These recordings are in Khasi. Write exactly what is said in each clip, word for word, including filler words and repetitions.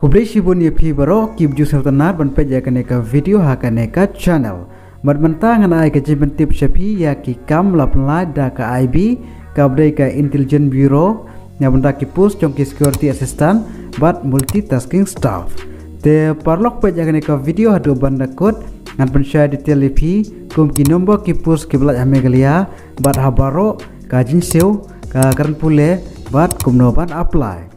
Khublei shibun ïa phi baroh kiba ju sngewtynnat ban peit ïa kane ka video ha kane ka channel. Bad mynta ngan ai ka jingpyntip sha phi ïa ki kam la pynlait da ka I B, kaba dei ka Intelligence Bureau, na bynta ki post jong ki security assistant bad multitasking staff. Te paralok peit ïa kane ka video haduh ban da kut, ngan pynshai detail ïa phi kum ki nombor ki post kiba lait ha Meghalaya, bad ha baroh ka jingsiew, ka kren pule, bad kumno ban apply.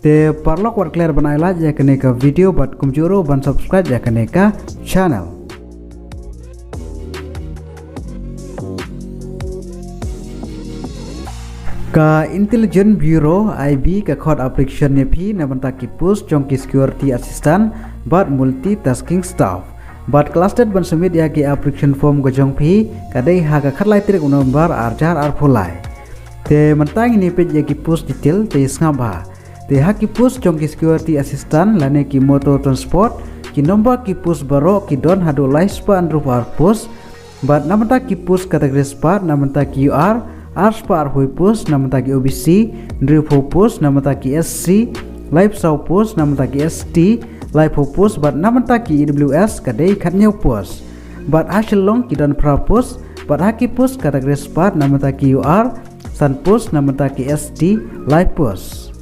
Te paralok wat klet ban ai like ïa kane ka video bad kumjuh ruh ban subscribe ïa kane ka channel. Ka Intelligence Bureau, I B, ka khot application ïa phi na bynta ki post jong ki security assistant bad multitasking staff. Bad ka last date ban submit ïa ki application form ka jong phi ka dei ha ka khatlai tarik u November arhajar arphew lai. Te mynta ngin ïa peit ïa ki post detail te sngap bha. Te ha ki post jong ki security assistant lane ki motor transport, ki nombor ki post baroh ki don haduh lai spah hynriewphew ar post. Bad na bynta ki post category spah na bynta ki U R, ar spah arphew post, na bynta ki O B C, hynriewphew post, na bynta ki S C, laiphew saw post, na bynta ki S T, laiphew post, bad na bynta ki E W S ka dei khathynñiew post. Bad ha Shillong ki don phra post, bad ha ki post category spah na bynta ki U R, san post, na bynta ki S T, lai post.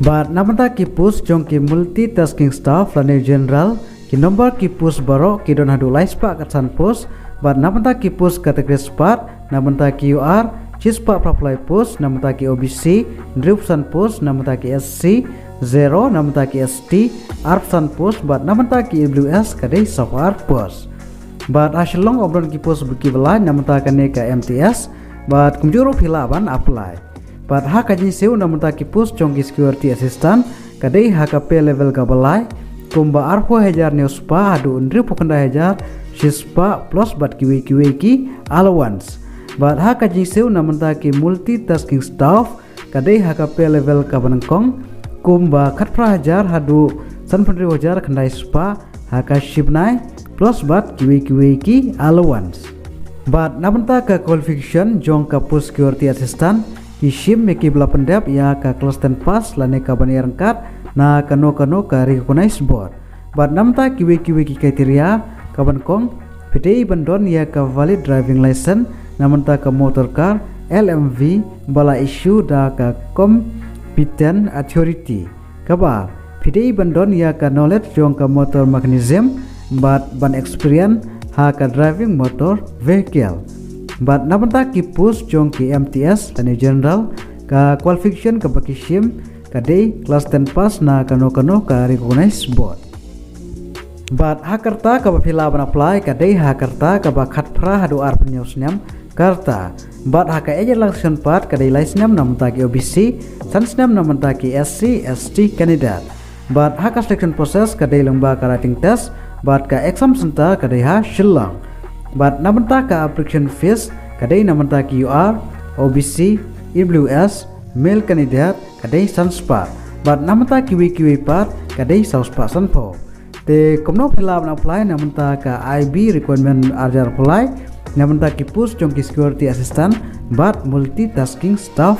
Bad na bynta ki post jong ki multitasking staff lane general, ki nombor ki post baroh ki don haduh lai spah khatsan post, bad na bynta ki post category spah na bynta ki U R, shi spah phra phew lai post, na bynta ki O B C, hynriewphew san post, na bynta ki S C, zero, na bynta ki S T, arphew san post, bad na bynta ki E W S ka dei sawphew ar post. Bad ha Shillong ym don ki post kiba lait na bynta kane ka M T S, bad kumjuh ruh phi lah ban apply. Bad ha ka jingsiew na bynta ki post jong ki security assistant ka dei ha ka pay level kaba lai, kumba arphew hajar hynñiew spah haduh hynriewphew khyndai hajar shi spah plus bad kiwei kiwei ki allowance. Bad ha ka jingsiew na bynta ki multitasking staff ka dei ha ka pay level kaba nyngkong, kumba khatphra hajar haduh sanphew hynriew hajar khyndai spah ha ka shibnai, plus bad kiwei kiwei ki allowance. Bad na bynta ka qualification jong ka post security assistant, ki shim ïa kiba la pyndep ïa ka class ten pass lane ka ban ïaryngkat na kano kano ka recognized board. Bad na bynta kiwei kiwei ki criteria, kaba nyngkong, phi dei ban don ïa ka valid driving license na bynta ka motor car, L M V, ba la issue da ka competent authority. Kaba ar, phi dei ban don ïa ka knowledge jong ka motor mechanism, bad ban experience ha ka driving motor vehicle. Bad na bynta ki post jong ki M T S lane general, ka qualification kaba ki shim ka dei class ten pass na kano kano ka recognized board. Bad ha ka rta kaba phi lah ban apply ka dei ha ka rta kaba khatphra haduh arphew hynñiew snem ka rta. Bad ha ka age relaxation pat ka dei lai snem na bynta ki O B C, san snem na bynta ki S C, S T candidate. Bad ha ka selection process ka dei lyngba ka written test, bad ka exam center ka dei ha Shillong. Bad na bynta ka application fees ka dei na bynta ki U R, O B C, E W S, male candidate ka dei san spah. Bad na bynta kiwei kiwei pat ka dei saw spah sanphew. Te kumno phi lah ban apply na bynta ka I B recruitment arhajar arphew lai, na bynta ki post jong ki security assistant bad multitasking staff.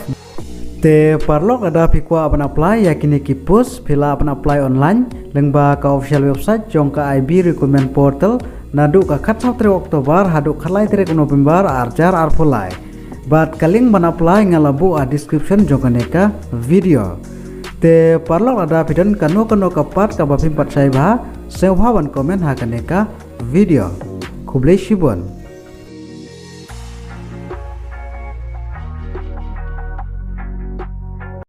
Te paralok lada phi kwah ban apply ïa kine ki post phi lah ban apply online lyngba ka official website jong ka I B recruitment portal naduh ka khatsaw tarik October haduh khatlai tarik November arhajar arphew lai. Bad ka link ban apply nga la buh ha description jong kane ka video. Te paralok lada phi don kano kano ka pat kaba phim pat shai bha, sngewbha ban comment ha kane ka video. Khublei shibun.